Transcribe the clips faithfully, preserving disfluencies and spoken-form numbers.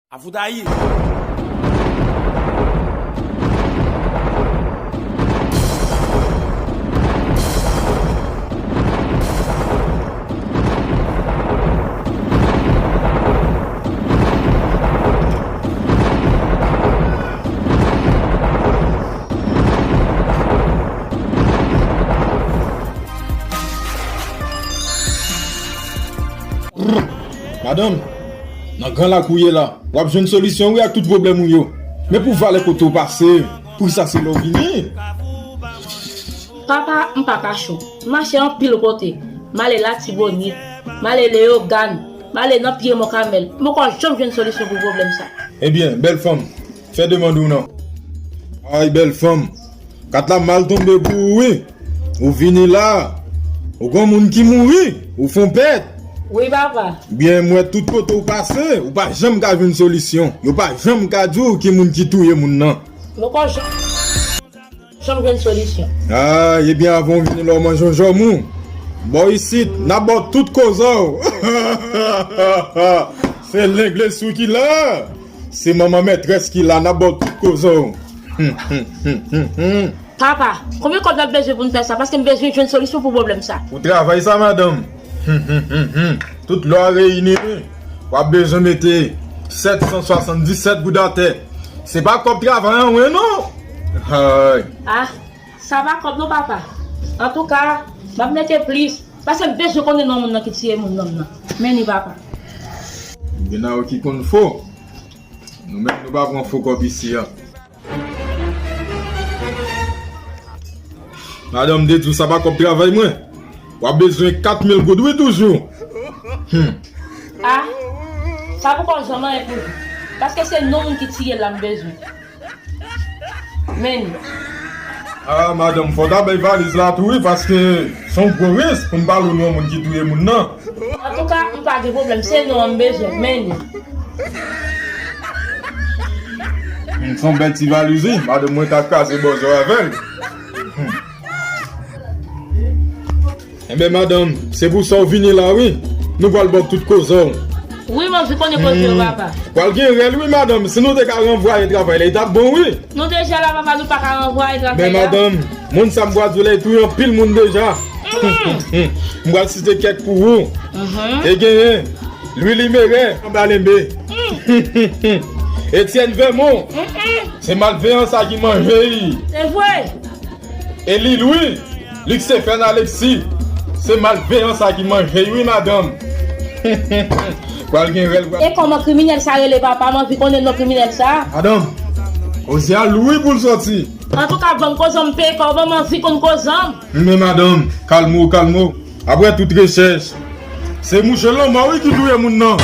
Avoudayis. Madanm, nan gran lakou w ye la, w ap jwenn solisyon wi ak tout pwoblèm ou yo. Men pou valè kote w pase, pou sa se lè w vini. Papa, m pa kache w. M mache anpil kote. M ale Latibonit, m ale Leyogàn, m ale nan pye Mòn Kamèl. M poko janm jwenn solisyon pou pwoblèm sa. Ebyen, bèl fanm, fè demann ou non. Ay, bèl fanm, kat la mal tonbe pou ou wi. Ou vini la, ou gon moun ki mouri, ou fon pèt. Wi, papa. Byen, m wè tout kote ou pase, ou pa janm ka jwenn solisyon. Yo pa janm ka di w ki moun ki touye moun nan. M poko janm, janm jwenn solisyon. Ah, ebyen, avan w vini la, w manje yon jòmou. Bò isit, n ap ba w tout koze w. Se lenglesou ki la. Se manman mètrès ki la, n ap ba w tout koze w. Hum, hum, hum, hum, hum. Papa, konbyen kòb n ap bezwen pou n fè sa? Paske m bezwen jwenn solisyon pou pwoblèm sa. Pou travay sa, madanm? Hum, hum, hum, hum. Tout lwa reyini, wi. W ap bezwen mete sèt san swasanndisèt goud atè. Se pa kòb travay an, wi, non. Hay. Ah, sa pa kòb, non, papa. Antouka, m ap mete plis. Paske m bezwen konnen non moun nan ki tiye moun nonm nan. Men li, papa. Gen nan yo ki konn fo. Nou menm, nou pa pran fo kòb isi a. Madanm, m te di w sa pa kòb travay mwen. W ap bezwen kat mil goud wi toujou. Hmm. Ah, sa poko janm anyen pou li. Paske se non moun ki tiye l la m bezwen. Men li. Ah, madanm, fò w ta bay valiz la tou wi, paske se yon gwo risk pou m pale w non moun ki touye moun nan. Antouka, m pa gen pwoblèm, se non an m bezwen, men li. Hmm, se yon bèl ti valiz wi, madanm mwen ka kraze bòzò avè l. Hmm. Enben, madanm, se pou sa w vini la wi. Nou pral ba w tout koze w. Wi, m anvi konnen koze yo, papa. Pral gen rèl wi, madanm. Si nou te ka ranvwaye travay la, li t ap bon wi. Nou deja la, papa, nou pa ka ranvwaye travay la. Men madanm, moun sa m pral di w la, li touye anpil moun deja. M pral site kèk pou ou. E genyen Lwi Limerè, anba lenbe. Etienne Vermont, se malveyan sa ki manje li. Se vre. Eli Lwi, Luxefène Alexis, se malveyan sa ki manje wi, madanm. Pral gen rèl, pral. E kòman kriminèl sa rele, papa? M anvi konnen non kriminèl sa. Madanm, koze a lou wi pou l sòti. Antouka, ban m koze m peye kòb, ban m anvi konn koze m. Men madanm, kalme w, kalme w. Apre tout rechèch, se mouche lanmò wi ki touye moun nan.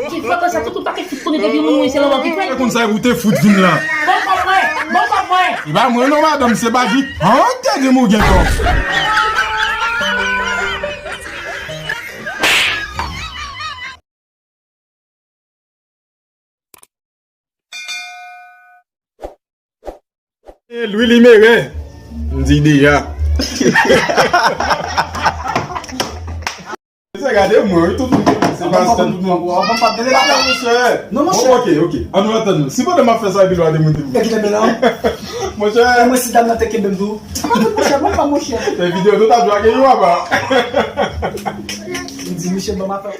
Ki fè konsa, tout ou pa ke fout konnen depi moun mouri se lanmò ki fè. Ou konn sa pou te fout vin la. Bon kòb mwen, bon kòb mwen. E pa mwen non, madanm, se Badik. An, te di m ou gen tò. E Lwi Limerè, m di deja. Se gade mwen, wi, tout moun konnen se pastè, tout moun. Non, monchè. Ok, ok. An nou antann nou. Si pandan m ap fè sa, epi lwa de moun di. Monchè. Mwen, si dam nan te kenbe m tou. Monchè, mwen pa monchè. Fè videyo, nou ta dwe gen yon apa. M di, monchè, ban m ap fè.